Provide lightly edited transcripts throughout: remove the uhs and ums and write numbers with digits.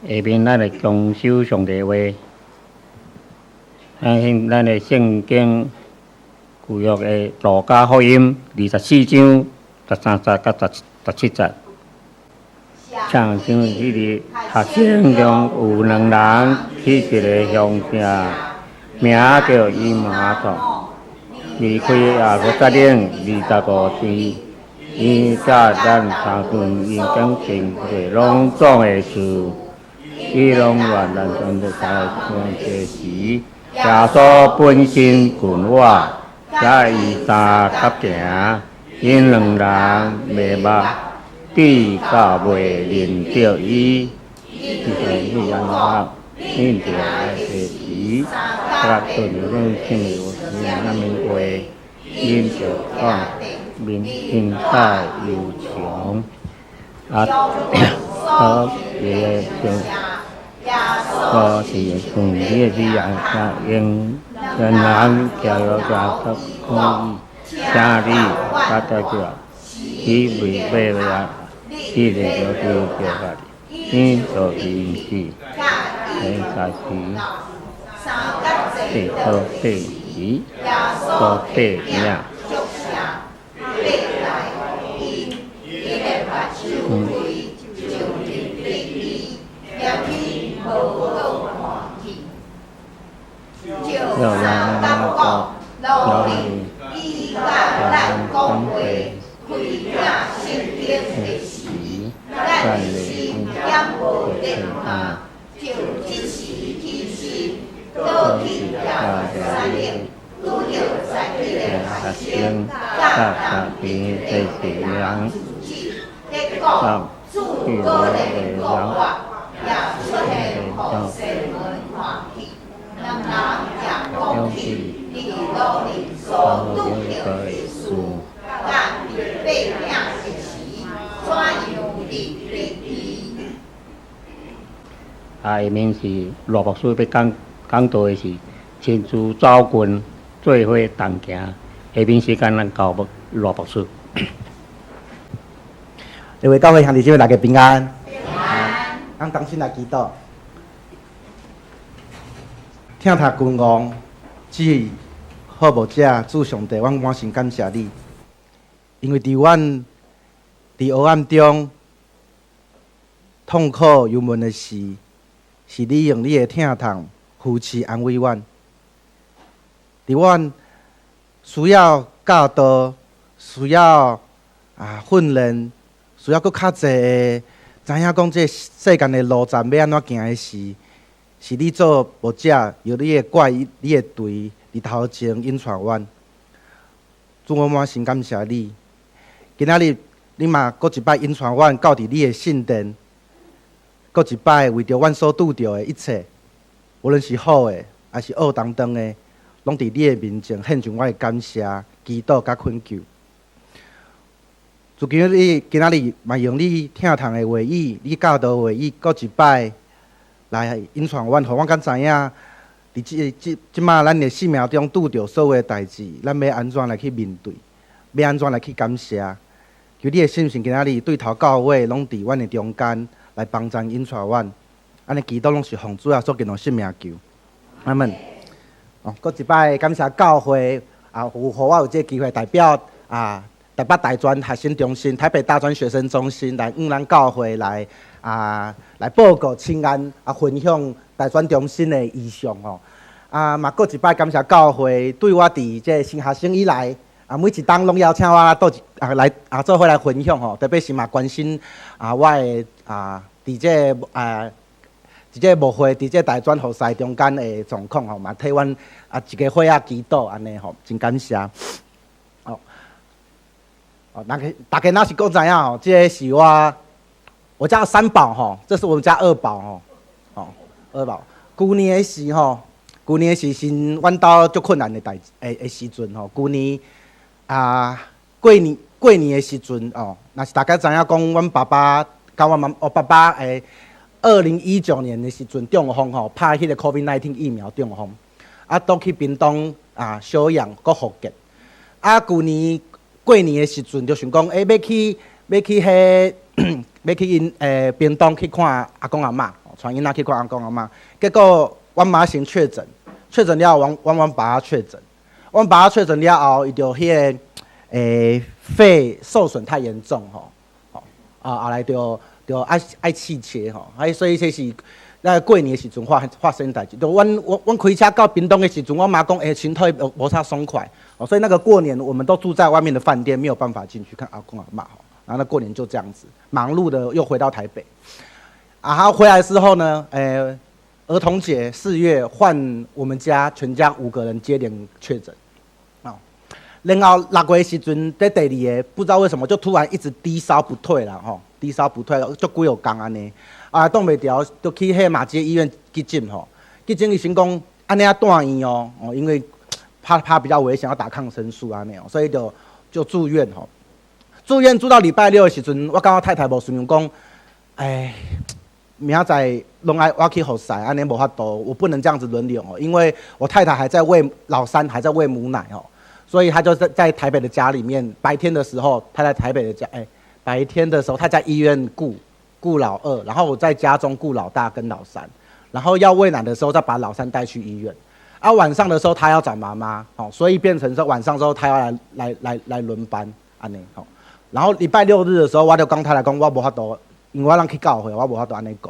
下面咱來共守上帝話，咱現咱的聖經舊約的路加福音24章13節佮17節。親像彼日學生中有兩人去一個鄉下，名叫以馬忤，離開耶路撒冷25天。伊教咱相信𪜶講真濟攏總的事，伊攏願咱全部在這時，耶穌本身近我，佮伊相佮行，𪜶兩人迷目，直到未認著伊。伊是安怎？恁著愛這時，佮對恁什麼有啥物話，恁就講，面面帶憂愁。啊，好，伊的我是從你的語言用人教育家的講義，請你甲代表，去為買啊，彼个就叫叫法，你就是毋是，現在是四個八時，個八名。有人講，有人講話，時，咱的心會啊，都是家的學生，甲家己的信仰，講去的人，講勇氣，所有的事。啊，下面是羅牧師欲講講道的是親自走近做伙同行。下面時間咱交予羅牧師。各位教會兄弟姊妹大家平安。平安。咱同心來祈禱。疼疼君王，至好牧者，主上帝，阮滿心感謝你，因為佇阮佇黑暗中痛苦憂悶的時，是你用你的疼痛扶持安慰阮。佇阮需要教導、需要訓練、需要閣較濟的知影講這世間的路站欲按怎行的時，是你做牧者，用你的拐、你的槌佇頭前引帶阮。主，我滿心感謝你。今仔日你嘛閣一擺引帶阮到佇你的聖殿，閣一擺為著阮所拄著的一切，無論是好的，抑是惡當當的，攏佇你的面前獻上我的感謝、祈禱佮懇求。主，今日今仔日嘛用你疼痛的話語、你教導的話語，閣一擺來引帶阮，予阮敢知影，佇這這這馬咱的生命中拄著所有的代誌，咱欲按怎來去面對，欲按怎來去感謝。求你的聖神今仔日對頭到尾攏佇阮的中間來幫助引帶阮。按呢祈禱攏是奉主耶穌基督聖名求。阿門。哦，閣一擺感謝教會啊，有予我有這個機會代表啊台北大專學生中心、台北大專學生中心來向咱教會來啊來報告請安啊，分享大專中心的異象吼。啊，嘛閣一擺感謝教會對我佇這新學生以來啊，每一冬攏邀請我倒一啊來啊做伙來分享吼，特別是嘛關心啊我的啊佇這個啊佇這個牧會佇這大專服侍中間的狀況吼，嘛替阮啊一家伙仔祈禱按呢吼，真感謝。哦，哦，大家大家若是閣知影吼，這個是我我家三寶吼，這是我們家二寶吼，哦，二寶。舊年的時吼，舊年的時是阮兜足困難的代的的時陣吼，舊年啊過年過年的時陣哦，若是大家知影講，阮爸爸佮阮媽，我爸爸的2019年的時陣中風吼，拍彼個 COVID-19 疫苗中風，啊，倒去屏東啊休養閣復健。啊，舊年過年的時陣就想講，欸，欲去欲去彼欲去𪜶屏東去看阿公阿嬤， 𤆬囡仔去看阿公阿嬤，結果阮媽先確診，確診了後，阮爸確診，阮爸確診了後，伊就彼个肺受損太嚴重吼，吼啊後來就愛氣切吼，啊所以這是那過年的時陣發生代誌，就阮開車到屏東的時陣，阮媽講身體無啥爽快，哦，所以那個過年我們都住在外面的飯店，沒有辦法進去看阿公阿嬤吼，然後那過年就這樣子忙碌的又回到台北，啊，他回來之後呢，兒童節4月換我們家全家五個人接連確診，哦，然後6月時陣，這第二个不知道為什麼就突然一直低燒不退了吼，低燒不退，足幾號工按呢。啊，擋袂牢，就去彼馬偕醫院急診吼。急診醫生講，按呢愛蹛院哦，哦，因為怕比較危險，要打抗生素按呢哦，所以就住院吼。住院住到禮拜六的時陣，我佮我太太無順講，哎，明仔載攏愛我去服侍，按呢無法度，我不能這樣子輪流哦，因為我太太還在餵老三，還在餵母奶哦，所以他就在台北的家裡面，白天的時候他在台北的家，哎，白天的時候他在醫院顧老二，然後我在家中顧老大跟老三，然後要餵奶的時候再把老三帶去醫院，啊晚上的時候他要找媽媽，哦，所以變成說晚上之後他要來輪班，按呢，吼，然後禮拜六日的時候我就講太太講我無法度，因為我人去教會，我無法度按呢顧，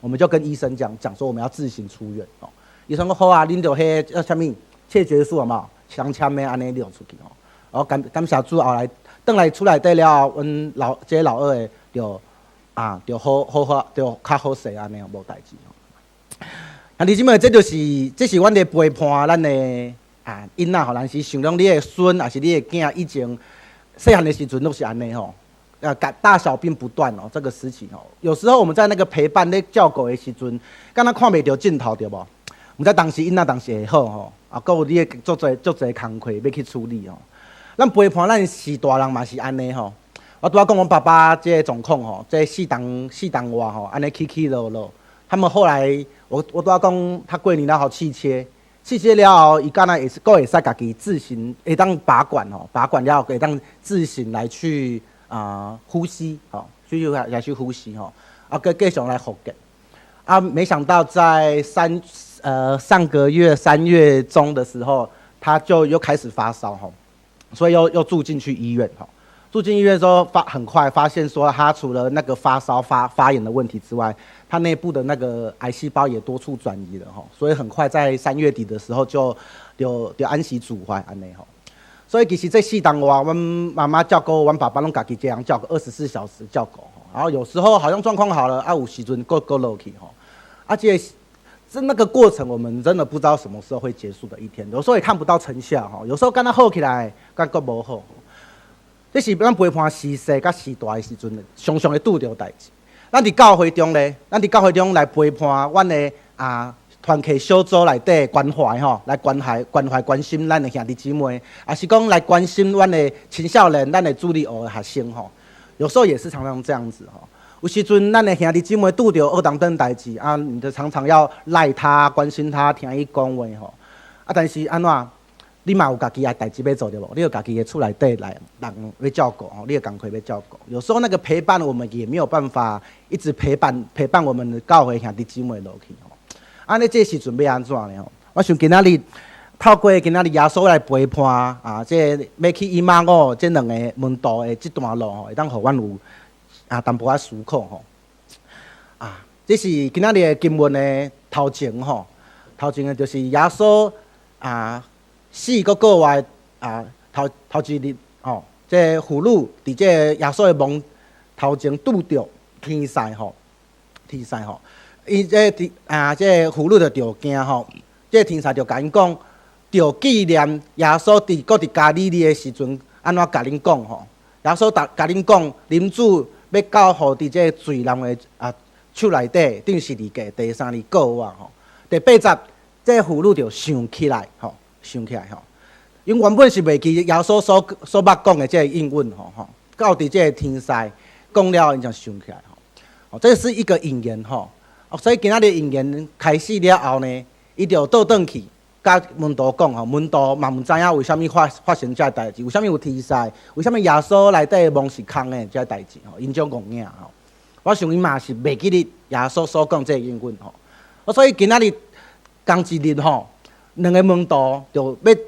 我們就跟醫生講說我們要自行出院，哦，醫生講好啊，恁就彼個叫啥物切決書有無？鑲簽的按呢你就出去吼，然後感謝主後來轉來厝內底了後，阮這个老二的就。啊，就好好好，就較好勢按呢，無代誌吼。兄弟姊妹，這是阮咧陪伴咱的啊囡仔吼，若是想講你的孫，抑是你的囝，以前細漢的時陣攏是按呢吼，啊，大小病不斷哦，這個時期哦，有時候我們在那個陪伴咧照顧的時陣，敢若看袂著盡頭對無？毋知當時囡仔當時會好吼，啊，閣有你的足濟足濟工課欲去處理吼。咱陪伴咱序大人嘛是按呢吼。我拄仔講阮爸爸這个狀況吼，這4冬外吼，按呢起起落落。他們後來，我拄仔講，他過年了後氣切，氣切了後，伊敢若會閣會使家己自行會當拔管吼，拔管了後會當自行來去呼吸吼，去來去呼吸吼，啊，閣繼續來復健。啊，沒想到在上個月3月中的時候，他就又開始發燒吼，所以又住進去醫院吼。住進醫院之後，很快發現說，他除了那個發燒發炎的問題之外，他內部的那個癌細胞也多處轉移了吼，所以很快在3月底的時候就安息主懷按呢吼。所以其實這4冬外，阮媽媽照顧，阮爸爸攏家己一個人照顧，24小時照顧吼。然後有時候好像狀況好了，啊有時陣閣落去吼。啊，這那個過程，我們真的不知道什麼時候會結束的一天，有時候也看不到成效吼。有時候敢若好起來，敢閣無好。這是咱陪伴序細佮序大的時陣，常常會拄著代誌。咱佇教會中咧，咱佇教會中來陪伴阮的團契小組內底關懷吼，來關懷關心咱的兄弟姊妹，抑是講來關心阮的青少年、咱的主日學的學生吼。有時候也是常常這樣子吼。有時陣咱的兄弟姊妹拄著僫動轉代誌啊，你就常常要賴他、關心他、聽伊講話吼。啊，但是按怎？你嘛有家己的代誌欲做對無？你有家己的厝內底來人欲照顧吼，你的工課欲照顧。有時候那個陪伴，我們也沒有辦法一直陪伴我們的教會兄弟姊妹落去吼。按呢這時陣欲按怎呢？吼，我想今仔日透過今仔日耶穌來陪伴啊，這個欲去以馬忤這兩個門徒的這段路吼，會當予阮有淡薄仔思考吼。啊，這是今仔日的經文的頭前吼，頭前的就是耶穌啊。4個月啊，頭一日吼，這個婦女佇這個耶穌的墓頭前拄著天使吼，天使吼，伊這佇啊，這個婦女就著驚吼，這個天使就共𪜶講，著紀念耶穌佇閣佇加利利的時陣，按怎共恁講吼？耶穌共恁講，人子欲交予佇這個罪人的手內底，釘十字架，第三日復活吼。第八節，這個婦女就想起來吼。想起來吼，𪜶原本是袂記耶穌所捌講的這個應允吼吼，到佇這個天使講了，𪜶才想起來吼。哦，這是一個引言吼。哦，所以今仔日引言開始了後呢，伊就倒轉去佮門徒講吼，門徒嘛毋知影為啥物發生這代誌，為啥物有天使，為啥物耶穌內底的墓是空的這代誌吼，𪜶足戇仔吼。我想𪜶嘛是袂記得耶穌所講這个應允吼。所以今仔日仝一日吼，兩个門徒就欲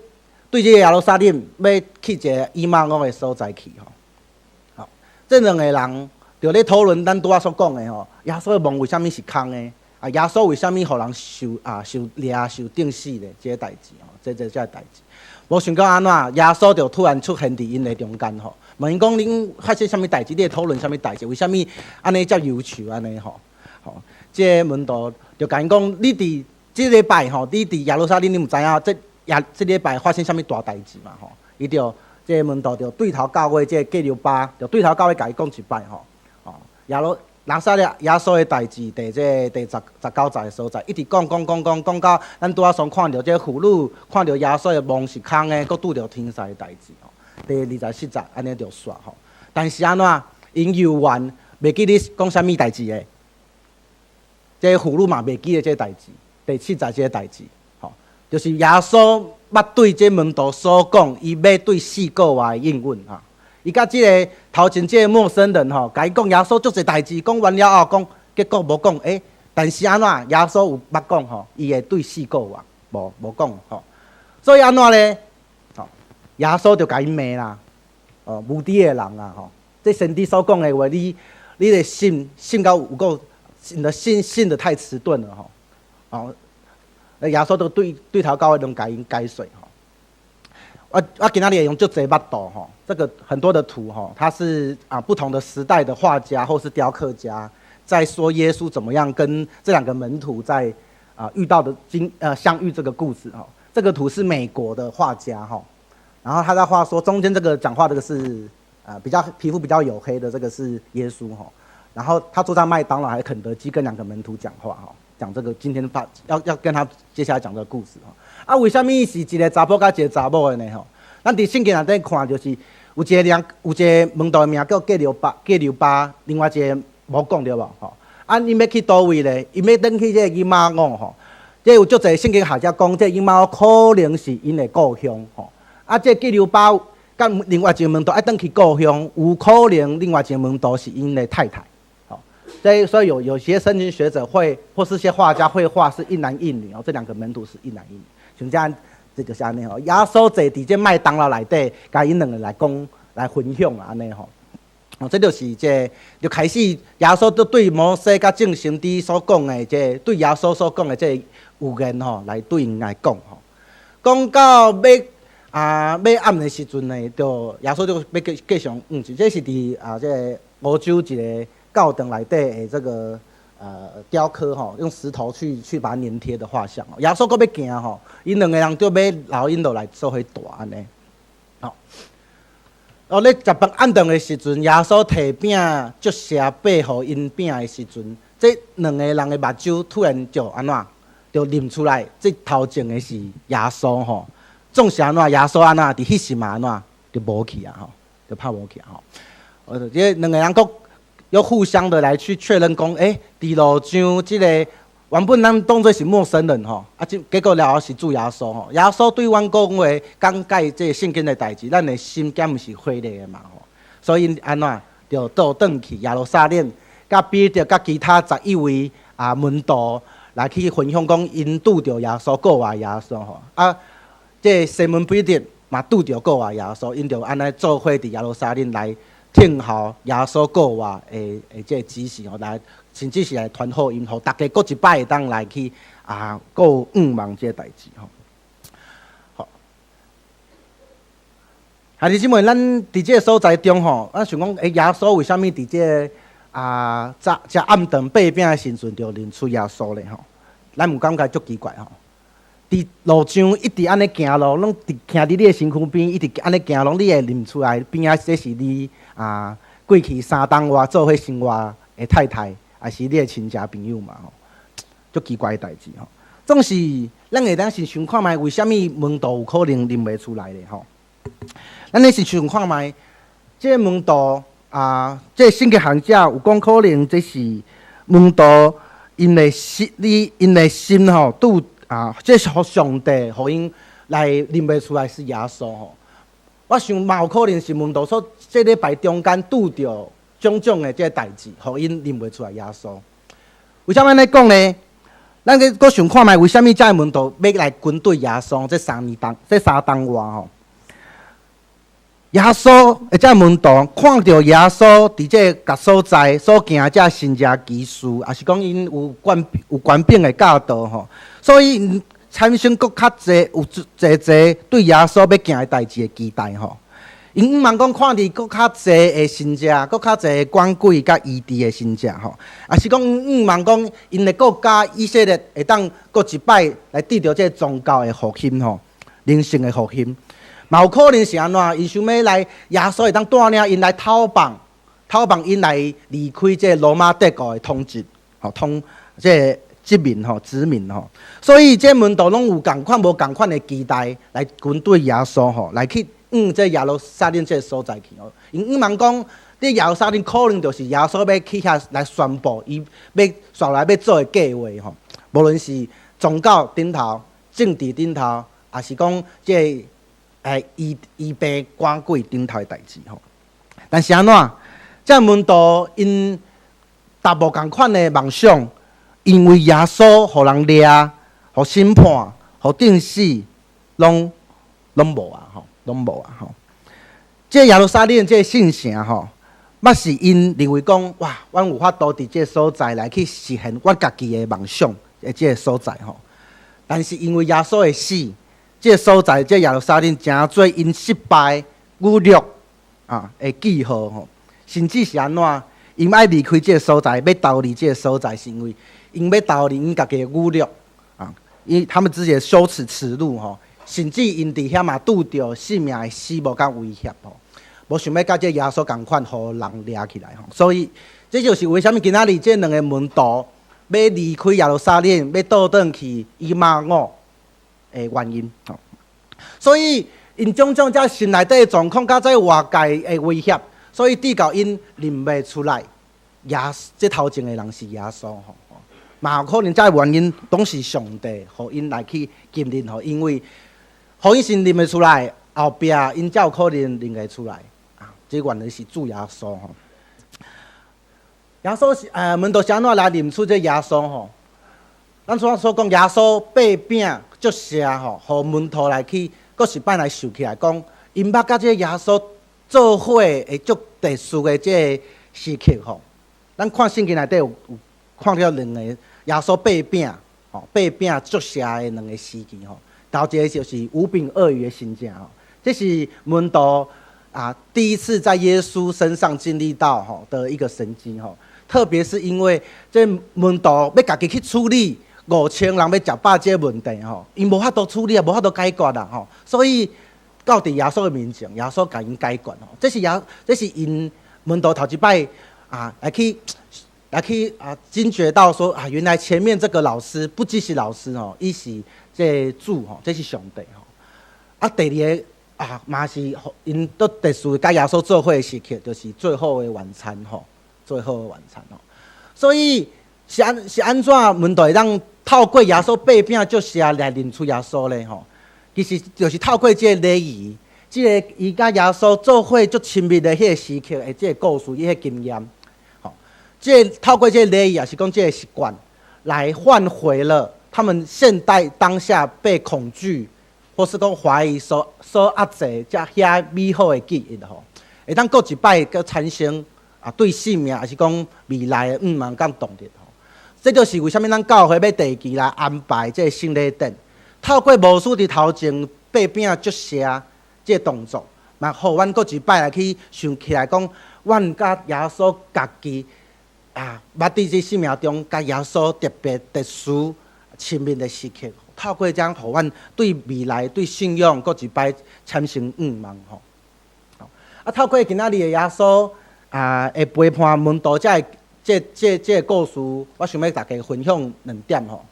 對這个耶路撒冷欲去一个以馬忤的所在去吼。吼，這兩个人就咧討論咱拄仔所講的吼，耶穌的墓為啥物是空的？啊，耶穌為啥物予人受掠受釘死咧？這个代誌吼，這個代誌。無想到按怎，耶穌就突然出現佇𪜶的中間吼，問𪜶講恁發生啥物代誌？你咧討論啥物代誌？為啥物按呢遮憂愁按呢吼？吼，這个門徒就共𪜶講，你佇這禮拜吼，你佇耶路撒冷，你毋知影這耶這禮拜發生啥物大代誌嘛吼？伊就這个門徒就對頭到尾這个革流巴，就對頭到尾共伊講一擺吼，吼耶路拿撒勒耶穌的代誌，佇這個第19節的所在，一直講講講講講到咱拄仔所看著這個婦女看著耶穌的墓是空的，閣拄著天使的代誌吼。第24節按呢就煞吼。但是按怎，𪜶猶原袂記得講啥物代誌的，這個婦女嘛袂記得這個代誌，第7節這個代誌，吼，就是耶穌捌對這門徒所講，伊欲對4個月的應允哈。伊佮這个頭前這个陌生人吼，共伊講耶穌足濟代誌，講完了後講，結果無講，欸，但是按怎耶穌有捌講吼，伊會對4個月，無講吼，所以按怎咧？吼，耶穌就共𪜶罵啦，哦，無知的人啊吼，這先知所講的話，你的信信到有夠，你的信信得太遲鈍了吼，哦，耶穌都對對頭到尾攏共𪜶解說吼。我今仔日會用足濟幅圖吼，這個很多的圖吼，它是不同的時代的畫家或是雕刻家在說耶穌怎麼樣跟這兩個門徒在遇到的經相遇這個故事吼。這個圖是美國的畫家吼，然後他在畫說中間這個講話這個是比較皮膚比較黝黑的這個是耶穌吼，然後他坐在麥當勞還是肯德基跟兩個門徒講話吼，講這個今天發要跟他接下來講這個故事吼。啊，為啥物是一个查埔佮一个查某的呢？吼，咱佇聖經內底看，就是有一个人，有一个門徒的名叫革流巴，革流巴，另外一个無講對無？吼，啊，𪜶欲去佗位咧？𪜶欲轉去這个以馬忤吼。這有足濟聖經學者講，這以馬忤可能是𪜶的故鄉吼。啊，這革流巴佮另外一个門徒愛轉去故鄉，有可能另外一个門徒是𪜶的太太。吼，這所以有些聖經學者會，或是些畫家會畫是一男一女哦，這兩個門徒是一男一女。像這樣，這就是按呢吼。耶穌坐佇這麥當勞內底，共𪜶兩个來講來分享啊，按呢吼。哦，這就是這就開始耶穌都對摩西佮眾先知所講的這對耶穌所講的這預言吼，來對𪜶來講吼。講到欲欲暗的時陣呢，就耶穌就欲繼繼續嗯，這是佇這个歐洲一个教堂內底的這个雕刻吼，用石頭去把它黏貼的畫像。耶穌閣欲行吼，𪜶兩个人就欲留𪜶落來做伙蹛按呢。吼，哦，咧食飯暗頓的時陣，耶穌提餅祝謝擘予𪜶餅的時陣，這兩个人的目睭突然就按怎，就認出來，這頭前的是耶穌吼。總是按怎，耶穌按怎，佇彼時嘛按怎，就無去啊吼，就拍無去啊吼。這兩个人閣又互相的來去確認講，欸，佇路上這个原本咱當做是陌生人吼，啊，這結果了後是主耶穌吼。耶穌對阮講話，講解這聖經的代誌，咱的心敢毋是火熱的嘛吼。所以按怎就倒轉去耶路撒冷，佮彼得佮其他11位門徒來去分享講，𪜶拄著耶穌復活耶穌吼。啊，這西門彼得嘛拄著復活耶穌，𪜶就按呢做伙佇耶路撒冷來聽候耶穌復活的這個指示吼，來甚至是來傳福音，予逐家閣一擺會當來去閣有向望這個代誌吼。好，兄弟姊妹，咱佇這個所在中吼，咱想講，欸，耶穌為啥物佇這個早食暗頓擘餅的時陣就認出耶穌咧吼？咱有感覺足奇怪吼。佇路上一直按呢行路，攏佇徛佇你的身軀邊，一直按呢行路，你會認出來邊仔這是你過去3冬外做伙生活的太太，抑是你的親戚朋友嘛吼？足奇怪的代誌吼。總是咱會當先想看覓，為啥物門徒有可能認袂出來咧吼？咱咧是想看覓，這個門徒啊，這個聖經學者有講可能這是門徒𪜶的心，你𪜶的心吼，拄這是予上帝予𪜶來認袂出來是耶穌吼。我想嘛有可能是門徒所這禮拜中間拄著種種的這个代誌，予𪜶認袂出來耶穌。為啥物按呢講呢？咱閣閣想看覓，為啥物這个門徒欲來跟隨耶穌？這三年當，這三冬外吼，耶穌的這門徒看著耶穌佇這个所在所行的這神蹟奇事，抑是講𪜶有權有權柄的教導吼，所以𪜶產生閣較濟有濟濟對耶穌欲行的代誌的期待吼。𪜶向望講看著閣較濟的神蹟，閣較濟的趕鬼佮醫治的神蹟吼，抑是講向望講𪜶的國家以色列會當閣一擺來得著這个宗教的復興吼，靈性的復興。嘛有可能是按怎？𪜶想欲來耶穌會當帶領𪜶來討放，討放𪜶來離開這个羅馬帝國的統治，吼統這个殖民吼殖民吼。所以這門徒攏有仝款無仝款的期待來跟隨耶穌吼，來去往這耶路撒冷這个所在去吼。𪜶向望講，佇耶路撒冷可能就是耶穌欲去遐來宣布，伊欲紲落來欲做的計劃吼。無論是宗教頂頭、政治頂頭，抑是講這个醫醫病趕鬼頂頭的代誌吼。但是按怎？這門徒𪜶達無仝款的夢想，因為耶穌予人掠、予審判、予釘死，攏攏無啊吼，攏無啊吼。這耶路撒冷這个聖城吼，嘛是𪜶認為講，哇，阮有法度佇這个所在來去實現阮家己的夢想的這个所在吼。但是因為耶穌的死，這个所在，這耶路撒冷成做𪜶失敗、侮辱啊的記號吼。甚至是按怎，𪜶愛離開這个所在，欲逃離這个所在，是因為𪜶欲逃離𪜶家己的侮辱啊，𪜶他們自己的羞恥恥辱吼。甚至𪜶佇遐嘛拄著性命的死亡佮威脅吼，無想欲佮這耶穌仝款，予人掠起來吼。所以這就是為啥物今仔日這兩个門徒欲離開耶路撒冷，欲倒轉去以馬忤的原因吼。所以𪜶種種這心內底的狀況，佮這外界的威脅，所以致到𪜶認袂出來，耶這頭前的人是耶穌吼。嘛有可能這个原因，攏是上帝予𪜶來去堅認吼，因為予𪜶先認袂出來，後壁𪜶才有可能認會出來。啊，這原來是主耶穌吼。耶穌是門徒是按怎來認出這耶穌吼？咱拄仔所講，耶穌擘餅祝謝吼，予門徒來去，閣一擺來想起來講，𪜶捌佮這耶穌做伙的足特殊的這个時刻吼。咱看聖經內底有有看著兩个耶穌擘餅吼，擘餅祝謝的兩个時期吼。頭一个就是五餅二魚的神蹟吼，這是門徒啊第一次在耶穌身上經歷到吼的一個神蹟吼。特別是因為這門徒欲家己去處理5000人欲食飽這個問題吼，𪜶無法度處理啊，無法度解決啦吼，所以到佇耶穌的面前，耶穌共𪜶解決吼。這是耶，這是𪜶門徒頭一擺啊來去來去啊驚覺到說啊，原來前面這個老師不只是老師吼，伊是這個主吼，這是上帝吼。啊，第二个啊，嘛是𪜶都特殊佮耶穌做伙的時刻，就是最後的晚餐吼，最後的晚餐吼。所以是按是按怎門徒會當透過耶穌擘餅祝謝來認出耶穌咧吼？其實就是透過這個禮儀，這个伊佮耶穌做伙足親密的彼个時刻的這个故事，伊彼个經驗，吼，這個透過這个禮儀，抑是講這个習慣，來換回了他們現代當下被恐懼或是講懷疑所所壓制這遐美好的記憶吼，會當閣一擺閣產生啊對性命，抑是講未來的向望佮動力吼。這就是為啥物咱教會欲定期來安排這个聖禮典，透過牧師佇頭前擘餅祝謝這個動作，嘛予阮閣一擺來去想起來講，阮佮耶穌家己啊，捌佇這生命中佮耶穌特別特殊親密的時刻，透過這樣，予阮對未來對信仰閣一擺產生向望吼。啊，透過今仔日的耶穌啊，會陪伴門徒這个這這這个故事，我想欲大家分享兩點吼。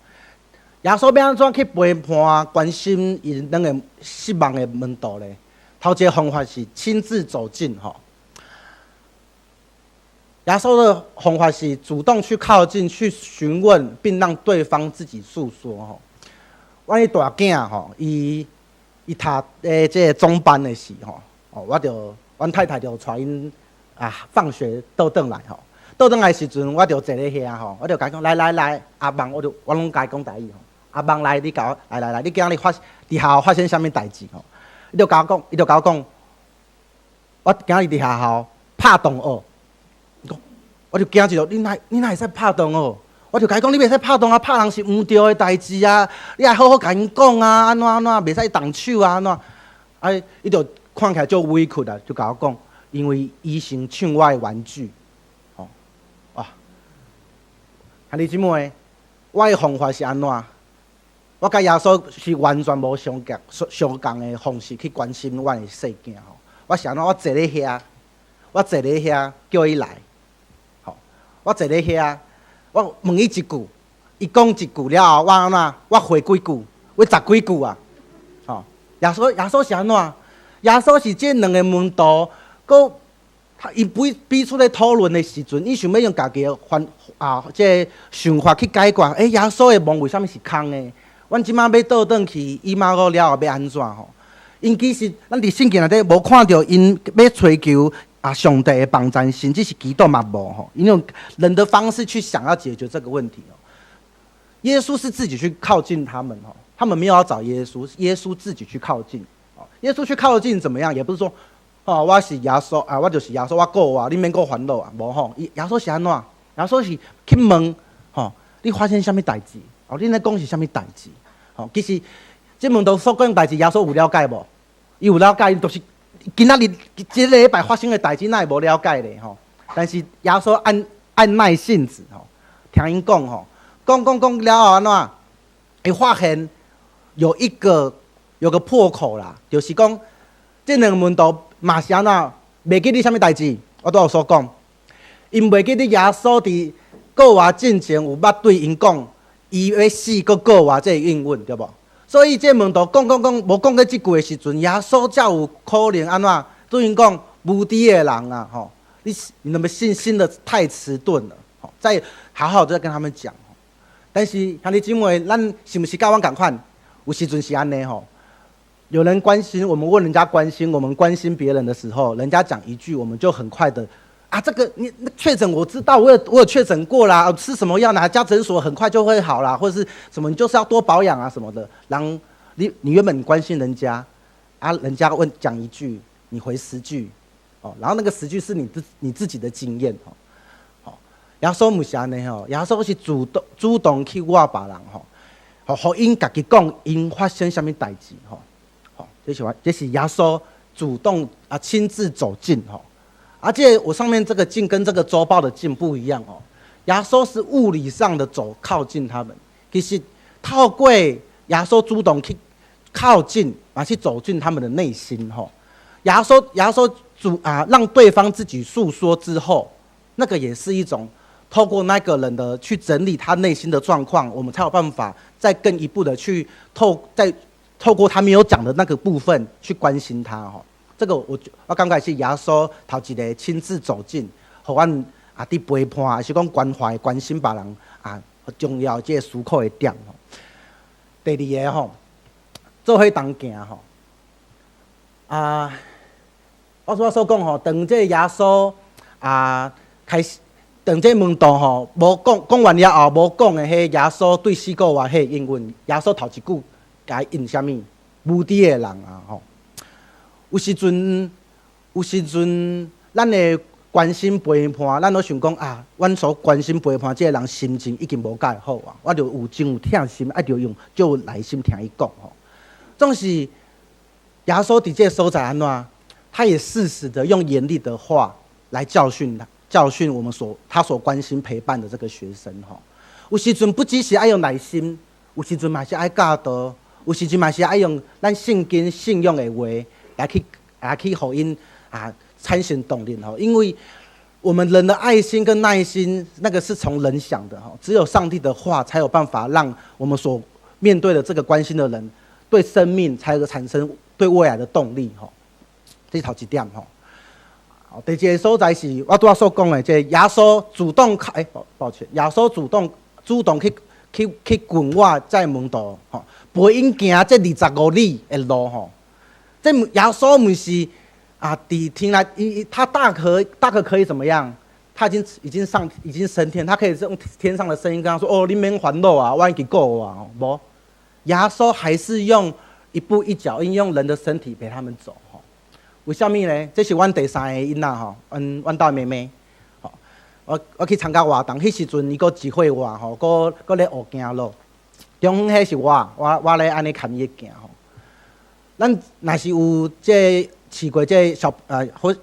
耶穌欲按怎去陪伴、關心𪜶兩个失望的門徒咧？頭一个方法是親自走近吼。耶穌的方法是主動去靠近、去詢問，並讓對方自己訴說吼。阮彼大囝吼，伊伊讀誒這个中班的時吼，哦，我就阮太太就帶𪜶 啊放學倒轉來吼，倒轉來時陣我就坐咧遐吼，我就共伊講來來來，阿望我就我攏共伊講台語吼，阿望來你共我來來來，你今日發佇學校發生啥物代誌吼？伊就共我講，伊就共我講，我今日佇學校拍同學，我就驚一落，你哪會使拍同學？我就共伊講，你袂使拍同學，拍人是毋對的代誌啊！你愛好好共𪜶講啊，按怎按怎，袂使動手啊，按怎？啊，伊就看起來足委屈啊，就共我講，因為伊先搶我的玩具，吼，哇！兄弟姊妹，我的方法是按怎？我佮耶穌是完全無相仝相仝的方式去關心阮的細囝吼。我是按怎？我坐咧遐，我坐咧遐叫伊來，吼，我坐咧遐。我問伊一句，伊講一句了後，我按怎？我回幾句，我十幾句啊！吼，耶穌是按怎？耶穌是這兩個門徒，閣他伊彼彼此咧討論的時陣，伊想欲用家己的方啊，這個想法去解決。欸，耶穌的墓為啥物是空的？阮這馬欲倒轉去以馬忤了後欲按怎吼？𪜶其實咱佇聖經內底無看著𪜶欲揣求啊，上帝的幫贊，甚至是祈禱嘛無吼，用人的方式去想要解決這個問題哦。耶穌是自己去靠近他們吼，他們沒有要找耶穌，耶穌自己去靠近。耶穌去靠近怎麼樣？也不是說，哦，我是耶穌啊，我就是耶穌，我顧啊，你免閣煩惱啊，無吼。耶穌是按怎？耶穌是去問，吼，你發生啥物代誌？哦，恁咧講是啥物代誌？吼，其實這門徒所講代誌，耶穌有了解無？伊有了解，就是。今仔日這禮拜發生的代誌，哪會無了解咧？吼！但是耶穌按按耐性子吼，聽𪜶講吼，講講講了後按怎？會發現有一個有個破口啦，就是講這兩個門徒嘛是按怎？袂記得啥物代誌？我拄有所講，𪜶袂記得耶穌佇復活進前有捌對𪜶講，伊欲死閣復活這個應允，對無？所以這門徒講講講，無講過這句的時陣，耶穌才有可能按怎對𪜶講無知的人啊，吼！你們信心的太遲鈍了，吼！再好好的跟他們講。但是兄弟姊妹，咱是毋是佮阮仝款？有時陣是按呢吼。有人關心我們，問人家關心我們關心別人的時候，人家講一句，我們就很快的啊，這個你確診我知道，我有確診過啦，吃什麼藥，哪家診所很快就會好啦，或者是什麼，你就是要多保養啊什麼的。然後你原本關心人家，啊，人家問講一句，你回十句，哦，然後那個十句是你自己的經驗哦，好，耶穌毋是按呢吼，耶穌是主動去倚別人吼，予𪜶家己講𪜶發生啥物代誌吼，好，這是耶穌主動啊親自走近吼。而且我上面這個近跟這個週報的近不一樣哦，耶穌是物理上的走靠近他們，其實透過耶穌主動去靠近，啊去走進他們的內心吼。耶穌主啊，讓對方自己訴說之後，那個也是一種透過那個人的去整理他內心的狀況，我們才有辦法再更一步的去再透過他沒有講的那個部分去關心他吼。這個我感覺是耶穌頭一個親自走近，予阮啊佇陪伴，還是講關懷、關心別人啊重要這個思考的點吼。第二個吼，做伙同行吼，啊，我所講吼，當這個耶穌啊開始，當這門徒吼無講講完了後無講的，彼耶穌對四個活彼個應允，耶穌頭一句共伊應啥物？無知的人啊吼！有時陣，咱的關心陪伴，咱攏想講啊，阮所關心陪伴這個人心情已經無蓋好啊，我就有真有疼心，愛著用足有耐心聽伊講吼。總是耶穌佇這個所在按怎？他也適時的用嚴厲的話來教訓他，教訓我們所他所關心陪伴的這個學生吼。有時陣不只是愛用耐心，有時陣嘛是愛教導，有時陣嘛是愛用咱聖經信仰的話來去予𪜶啊產生動力吼。因為我們人的愛心跟耐心，那個是從人想的吼，只有上帝的話才有辦法讓我們所面對的這個關心的人，對生命才有產生對未來的動力吼。這是頭一點吼。好，第二個所在是我拄仔所講的，這個耶穌主動欸，抱歉，耶穌主動去近倚這門徒吼，陪𪜶行這25里的路吼。這耶穌毋是啊，伫聽來，伊他大可可以怎麼樣？他已經升天，他可以用天上的聲音跟他說：哦，你免煩惱啊，我已經顧啊。無，耶穌還是用一步一腳印，用人的身體陪他們走。吼，為啥物呢？這是阮第三个囡仔吼，阮兜妹妹。吼，我去參加活動，彼時陣伊閣一歲外吼，閣咧學行路。中間彼是我咧按呢牽伊行吼。咱若是有這飼過這小或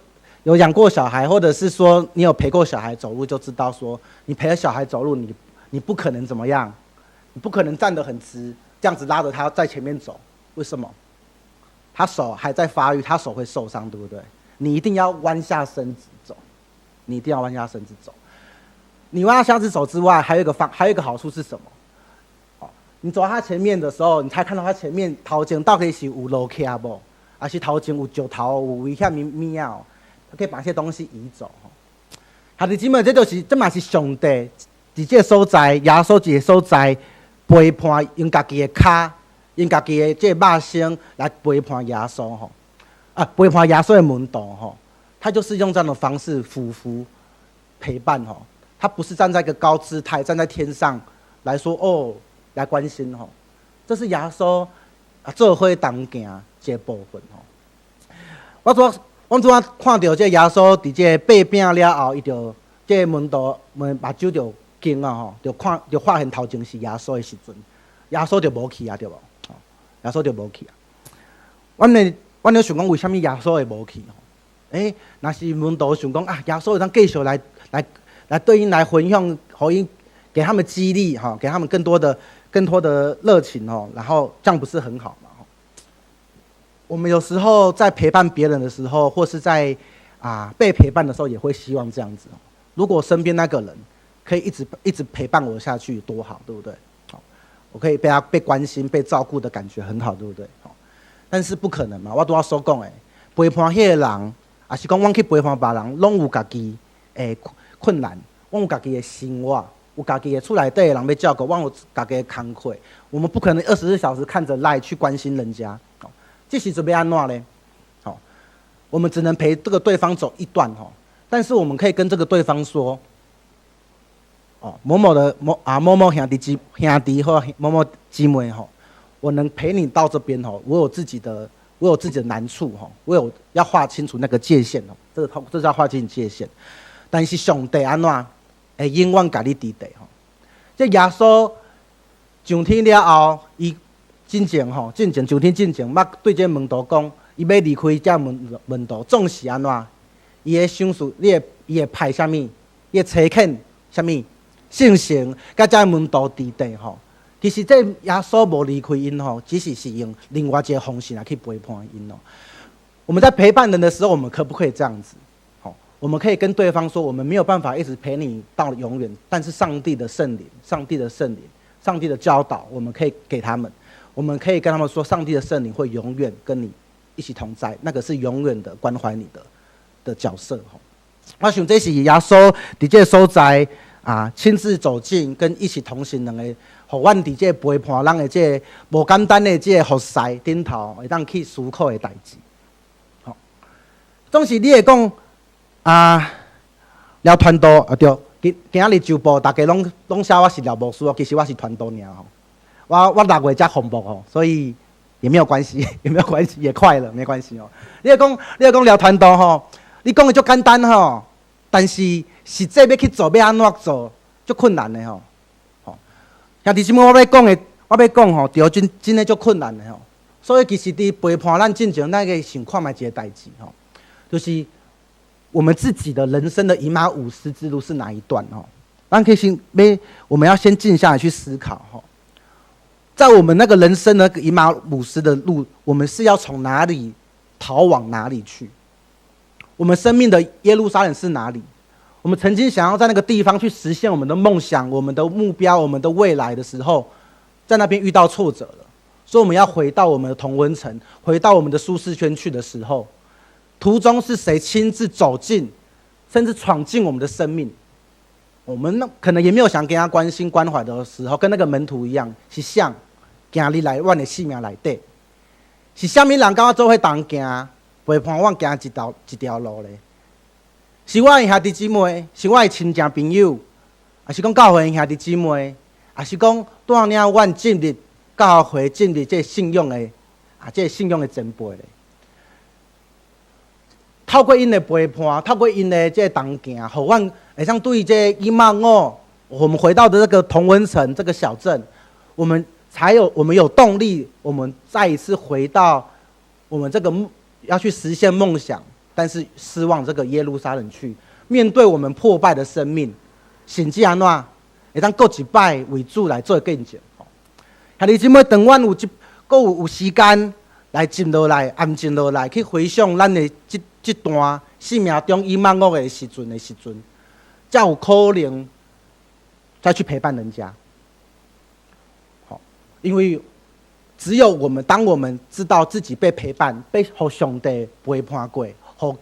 有養過小孩，或者是說你有陪過小孩走路，就知道說，你陪着小孩走路，你不可能怎麼樣，你不可能站得很直，這樣子拉着他在前面走。為什麼？他手還在發育，他手會受傷，對不對？你一定要彎下身子走，你一定要彎下身子走。你彎下身子走之外，還有一個好處是什麼？哦，你走到他前面的時候，你才看到他前面頭前到底是有路徛無，還是頭前有石頭、有危險物物仔？可以把一些東西移走。兄弟姊妹，這就是，這嘛是上帝佇這個所在，耶穌這個所在陪伴，用家己的跤，用家己的這個肉身來陪伴耶穌吼。啊，陪伴耶穌的門徒吼，他就是用這樣的方式俯伏陪伴吼。他不是站在一個高姿態，站在天上來說哦，來關心吼。這是耶穌啊，做伙同行一個部分吼。我拄阮拄仔看著這耶穌佇這個擘餅了後，伊就這個門徒們目睭就驚啊吼，就看就發現頭前是耶穌的時陣，耶穌就無去啊，對無？耶穌就無去啊。阮咧想講，為啥物耶穌會無去？欸，若是門徒想講啊，耶穌會當繼續來對𪜶來分享，予𪜶給他們激勵吼，給他們更多的熱情吼，然後這樣不是很好嗎？我們有時候在陪伴別人的時候，或是在被陪伴的時候，也會希望這樣子。如果身邊那個人可以一直一直陪伴我下去，多好，對不對？我可以被他被關心、被照顧的感覺很好，對不對？但是不可能嘛。我拄仔所講的，陪伴彼個人，抑是講阮去陪伴別人，攏有家己的困難，阮有家己的生活，有家己的厝內底的人欲照顧，阮有家己的工課。我們不可能24小時看著 LINE 去關心人家。這時陣欲按怎呢？好，我們只能陪這個對方走一段吼，但是我們可以跟這個對方說，哦，某某的某啊某某兄弟或某某姊妹吼，我能陪你到這邊吼，我有自己的難處吼，我有要劃清楚那個界限哦，這叫劃清界限。但是上帝按怎會永遠共你佇底吼？這耶穌上天了後，伊進前吼，進前上天進前，捌對這門徒講，伊欲離開這門徒，總是按怎？伊會賞賜，伊會派啥物？伊會差遣啥物？聖神佮這門徒佇底吼。其實這耶穌無離開𪜶吼，只是用另外一個方式來去陪伴𪜶哦。我們在陪伴人的時候，我們可不可以這樣子？好，我們可以跟對方說，我們沒有辦法一直陪你到永遠，但是上帝的聖靈、上帝的聖靈、上帝的教導，我們可以給他們。我們可以跟他們說，上帝的聖靈會永遠跟你一起同在，那個是永遠的關懷你的角色。我想這是耶穌佇這個所在啊，親自走進跟一起同行兩個，予阮佇這個陪伴人的這個無簡單的這個服侍頂頭，會當去思考的代誌。吼，總是你會講啊，廖傳道啊對，今仔日周報大家攏寫我是廖牧師哦，其實我是傳道爾吼。我6月才奉牧吼，所以也沒有關係，也沒有關係，也快了，沒關係哦。你會講廖傳道吼，你講的足簡單吼，但是實際欲去做，欲按怎做，足困難的吼。吼，兄弟姊妹，我欲講的，我欲講吼，對，真的足困難的吼。所以其實佇陪伴咱進前，咱會想看覓一個代誌吼，就是我們自己的人生的以馬忤斯之路是哪一段吼？咱可以先，我們要先靜下來去思考吼。在我們那個人生的以馬忤斯的路，我們是要從哪裡逃往哪裡去？我們生命的耶路撒冷是哪裡？我們曾經想要在那個地方去實現我們的夢想、我們的目標、我們的未來的時候，在那邊遇到挫折了，所以我們要回到我們的同溫層，回到我們的舒適圈去的時候，途中是誰親自走進，甚至闖進我們的生命？我們那可能也沒有想跟他關心關懷的時候，跟那個門徒一樣，是誰行入來阮的生命內底，是啥物人佮我做伙同行？陪伴阮行一條路咧？是我的兄弟姊妹，是我的親情朋友，抑是講教會的兄弟姊妹，抑是講帶領阮進入教會、進入這個信仰的啊，這個信仰的前輩咧？透過𪜶的陪伴，透過𪜶的這個同行，予阮會當對這個以馬忤，我們回到的這個同溫層這個小鎮，我們有動力，我們再一次回到我們這個要去實現夢想，但是失望這個耶路撒冷去面對我們破敗的生命，甚至按怎會當閣一擺為主來做見證。兄弟姊妹，當阮有一閣有時間來靜落來、安靜落來，去回想咱的這段生命中以馬忤的時陣，才有可能再去陪伴人家。好，因為只有我們，當我們知道自己被陪伴、被予上帝陪伴過，予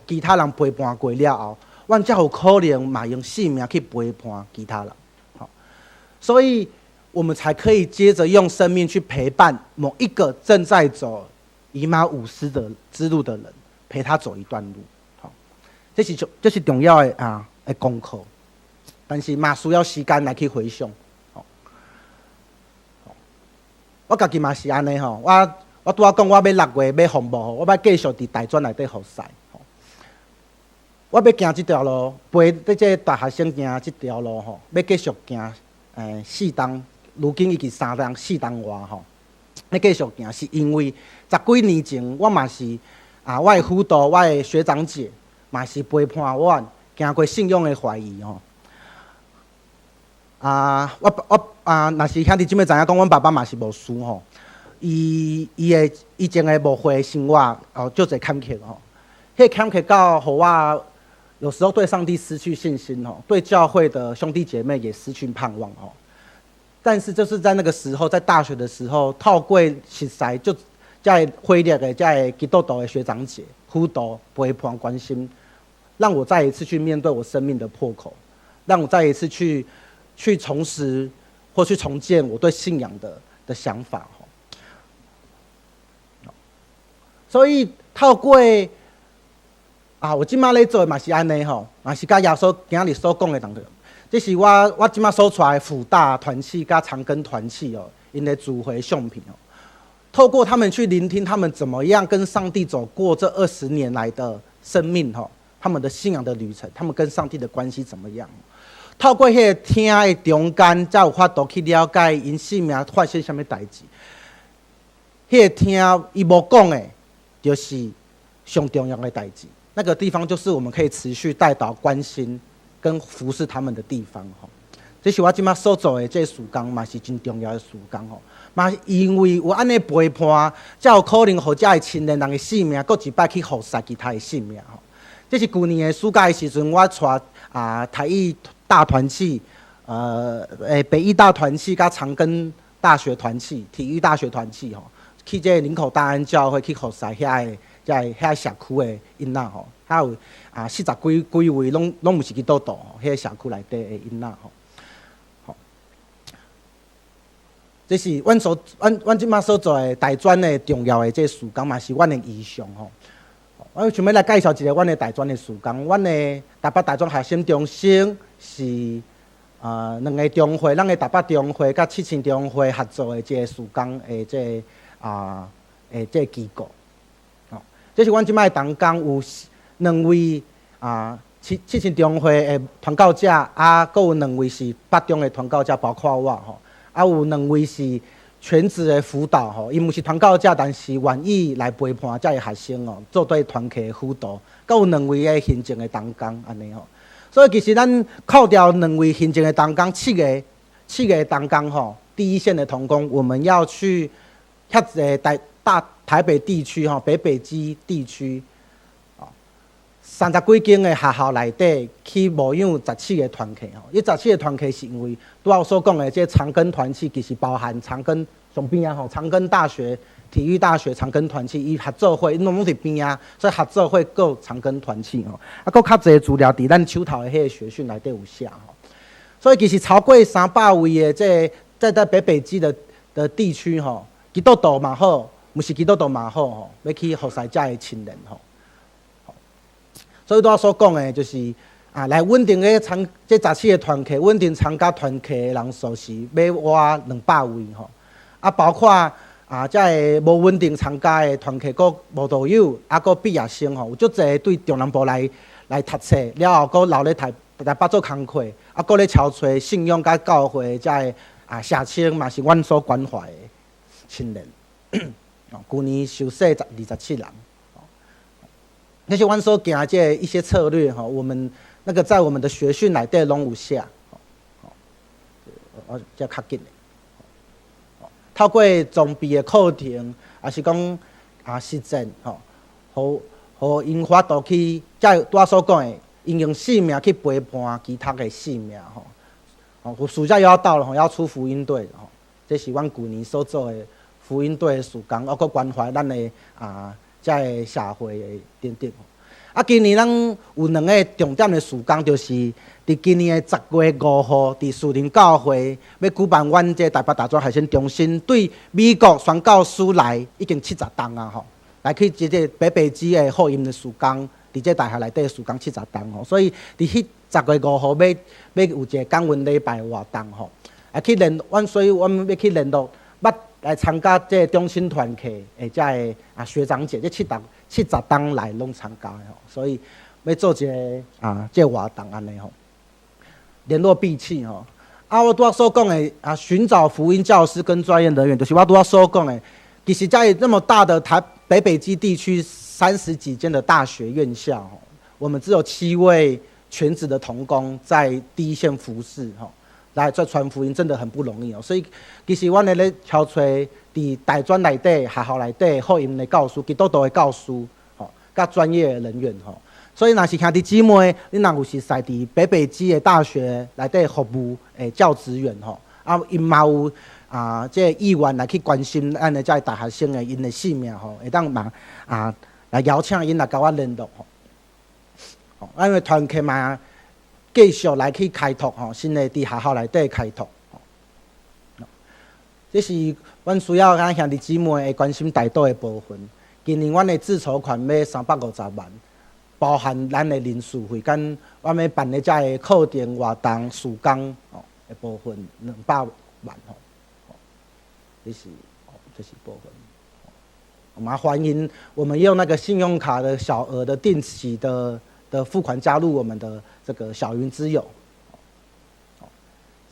其他人陪伴過了後，阮才有可能嘛用生命去陪伴其他人。好，所以我們才可以接着用生命去陪伴某一個正在走以馬忤斯的之路的人，陪他走一段路。好，這是重要的啊的功課，但是嘛需要時間來去回想。我家己嘛是按呢吼，我拄仔講我欲6月欲服務吼，我欲繼續佇大專內底服侍。我欲行這條路，陪這個大學生行這條路吼，欲繼續行，4冬，如今已經3冬4冬外吼，欲繼續行，是因為十幾年前我嘛是啊，我的輔導，我的學長姐嘛是陪伴我行過信仰的懷疑吼。啊，我啊，若是兄弟姊妹知影講，阮爸爸嘛是牧師吼，伊的以前的牧會生活哦，足濟坎坷吼，彼個坎坷到予我有時候對上帝失去信心吼，對教會的兄弟姐妹也失去盼望吼。但是就是在那個時候，在大學的時候，透過熟似就這個火熱的這個基督徒的學長姐輔導陪伴關心，讓我再一次去面對我生命的破口，讓我再一次去重拾或去重建我對信仰的想法。所以透過啊，我這馬咧做的嘛是按呢吼，嘛是佮耶穌今日所講的同款。這是我這馬所帶的輔大團契佮長庚團契哦，𪜶的聚會相片哦。透過他們去聆聽他們怎麼樣跟上帝走過這20年來的生命吼，他們的信仰的旅程，他們跟上帝的關係怎麼樣？透過彼個聽的中間，才有法度去了解𪜶生命發生啥物代誌。彼個聽伊無講的，就是上重要的代誌。那個地方就是我們可以持續代禱、關心跟服侍他們的地方吼。這是我這馬所做的這個事工，嘛是真重要的事工吼。嘛因為有按呢陪伴，才有可能予遮的青年人的生命，閣一擺去服侍其他的生命吼。這是舊年的暑假的時陣，我帶啊台藝大團契，北藝大團契佮長庚大學團契、體育大學團契吼，去這個林口大安教會去服侍遐的遮個遐社區的囡仔吼，遐有啊四十幾位攏毋是基督徒吼，彼個社區內底的囡仔吼。吼，這是阮這馬所做的大專的重要的這個事工，嘛是阮的異象吼。我想欲來介紹一下阮的大專的事工。阮的台北大專學生中心是兩个中會，咱的台北中會佮七星中會合作的這個事工的這個的這個機構。吼，這是阮這擺的同工有兩位啊七星中會的傳教者，啊，閣有兩位是北中的傳教者，包括我吼，啊，有兩位是全職的輔導吼，伊毋是傳教者，但是願意來陪伴遮個學生哦，做對團契的輔導。閣有兩位的行政的同工按呢吼，所以其實咱扣掉兩位行政的同工，七個同工吼，第一線的同工，我們要去遐濟大台北地區吼，北北基地區，哦，30幾間的學校內底去牧養十七個團契吼。這十七個團契是因為拄仔我所講的這長庚團契，其實包含長庚上邊仔吼，長庚大學、體育大學長庚團契，伊合作會，攏佇邊仔，所以合作會閣長庚團契吼。啊，閣較濟資料佇咱手頭的彼個學訊內底有寫吼。所以其實超過300位的這個在北北基的地區吼，基督徒嘛好，毋是基督徒嘛好吼，欲去服侍遮的青年吼。所以我所講的就是啊，來穩定的參這十七个團契，穩定參加團契的人數是欲倚200位吼。啊，包括啊，這个無穩定參加的團契，閣無道友，啊，閣畢業生吼，有足濟對中南部來來讀冊，了後閣留咧台台北做工課，啊，閣咧撨揣信仰佮教會這个啊社青嘛是阮所關懷的青年。哦，舊年受洗十27人。那是阮所行這一些策略吼，我們那個在我們的學訓內底攏有寫，吼，哦，這較緊的。透過裝備的課程，抑是講啊實踐吼，予予𪜶法度去，才拄仔所講的，𪜶用性命去陪伴其他的性命吼。哦，暑假又要到了吼，要出福音隊吼，這是阮舊年所做的福音隊的事工，抑閣關懷咱的啊，這个社會的等等。啊，今年咱有兩个重點的事工，就是佇今年的10月5號，佇樹林教會欲舉辦阮這台北大專學生中心對美國宣教師來已經70冬啊吼，來去這个北北基的福音的事工，佇這大學內底事工七十冬吼，所以佇彼10月5號欲欲有一个感恩禮拜活動吼，啊去聯阮，所以阮欲去聯絡，捌來參加這个中心團契的這个啊學長姐，這七十七十冬來攏參加的吼，所以欲做一个啊這个活動按呢吼，聯絡閉氣吼。啊，我拄仔所講的啊，尋找福音教師跟專業人員，就是我拄仔所講的。其實，在那麼大的台北北基地區三十幾間的大學院校，我們只有七位全職的同工在第一線服侍，吼，來在傳福音真的很不容易哦。所以，其實阮咧咧敲揣佇大專內底、學校內底福音的教師、基督徒的教師，吼，佮專業的人員，吼。所以，若是兄弟姊妹，你若有熟似佇北北基的大學內底服務的教職員，吼，啊，𪜶嘛有啊，這個意願來去關心咱的這个大學生的𪜶的性命，吼，會當嘛啊來邀請𪜶來佮阮聯絡，吼。因為團契嘛，繼續來去開拓，吼，新的佇學校內底開拓，吼。這是阮需要咱兄弟姊妹會關心大島的部分。今年阮的自籌款欲350萬。包含咱的人事費，佮阮欲辦的這个課程活動、事工吼的部分200萬吼，這是這是部分。我們歡迎我們用那個信用卡的小額的定期的付款加入我們的這個小雲之友。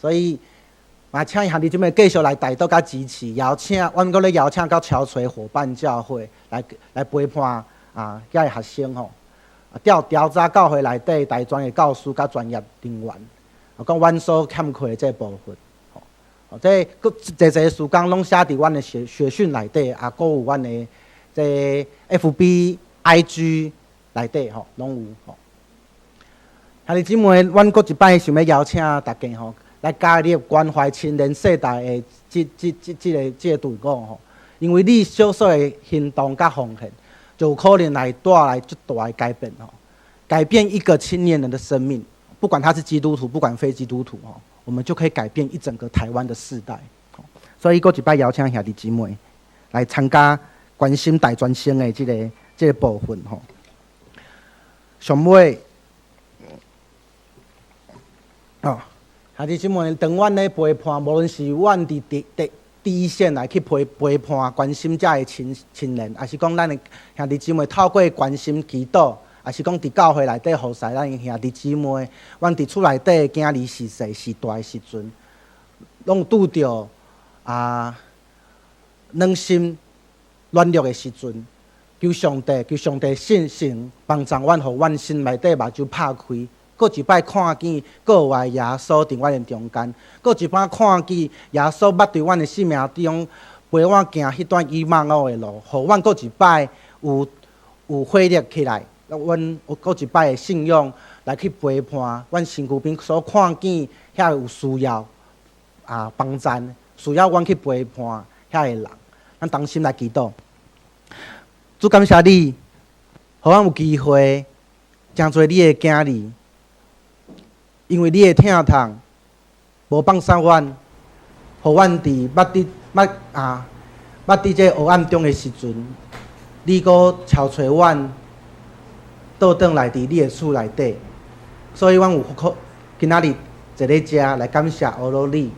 所以嘛，請兄弟姊妹繼續來大島佮支持，邀請阮閣咧邀請佮撨揣夥伴教會來來陪伴啊，遐个學生吼。調調查教會內底大專的教師佮專業人員，啊，講阮所欠缺的這部分，吼，這閣濟濟事工攏寫佇阮的學學訓內底，啊，閣有阮的這 FB、IG 內底吼，攏有吼。兄弟姊妹，阮閣一擺想欲邀請大家吼，來加入關懷青年世代的這這這這个這个隊伍吼，因為你小小的行動佮奉獻，就有可能來帶來足大的改變吼，改變一個青年人的生命，不管他是基督徒，不管非基督徒吼，我們就可以改變一整個台灣的世代。所以，閣一擺邀請兄弟姊妹來參加關心大專生的這个這个部分吼。上尾，哦，兄弟姊妹，當阮咧陪伴，無論是阮佇第第第一線來去陪陪伴關心遮个青青年，抑是講咱的兄弟姊妹透過關心祈禱，抑是講佇教會內底服侍咱的兄弟姊妹，阮佇厝內底囝兒序細序大的時陣，攏有拄著啊軟心軟弱的時陣，求上帝，求上帝聖神幫助阮，予阮心內底目睭拍開。閣一擺看見閣活的耶穌佇阮的中間，閣一擺看見耶穌捌佇阮的生命中陪阮行彼段以馬忤的路，予阮閣一擺有有火熱起來，阮有閣一擺的信仰來去陪伴阮身軀邊所看見遐有需要啊幫贊，需要阮去陪伴遐個人，咱同心來祈禱。主感謝你，予阮有機會成做你的囝兒。因為你的疼痛無放捨阮，予阮佇捌佇捌啊捌佇這黑暗中的時陣，你閣撨揣阮，倒轉來佇你的厝內底。所以阮有可今仔日坐咧遮來感謝阿羅你，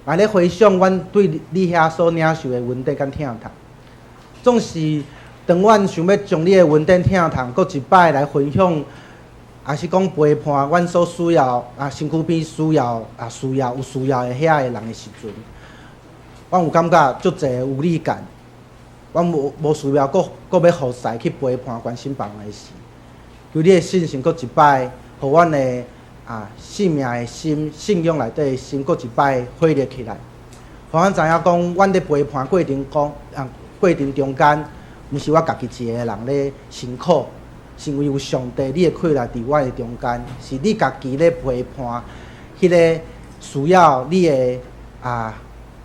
來咧回想阮對你遐所領受的恩典佮疼痛。總是當阮想欲將你的恩典疼痛，閣一擺來分享，抑是講陪伴阮所需要啊，身軀邊需要啊，需要有需要的遐个人的時陣，阮有感覺足濟的無力感，阮無需要閣閣欲服侍去陪伴關心別人的事。求你的聖神閣一擺，予阮的啊性命的心、信仰內底的心，閣一擺火熱起來，予阮知影講，阮咧陪伴過程講啊過程中間，毋是我家己一个人咧辛苦，是因為有上帝你的氣力佇我的中間，是你家己咧陪伴彼个需要你的啊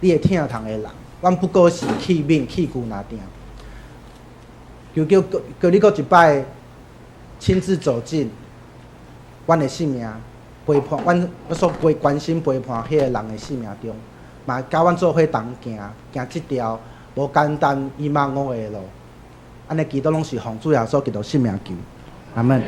你的疼痛的人，阮不過是器皿器具爾定。求叫求你閣一擺親自走進阮的性命，陪伴阮所關關心陪伴彼個人的性命中，嘛佮阮做伙同行，行這條無簡單以馬忤的路。按呢祈禱攏是奉主耶穌基督聖名求，阿門。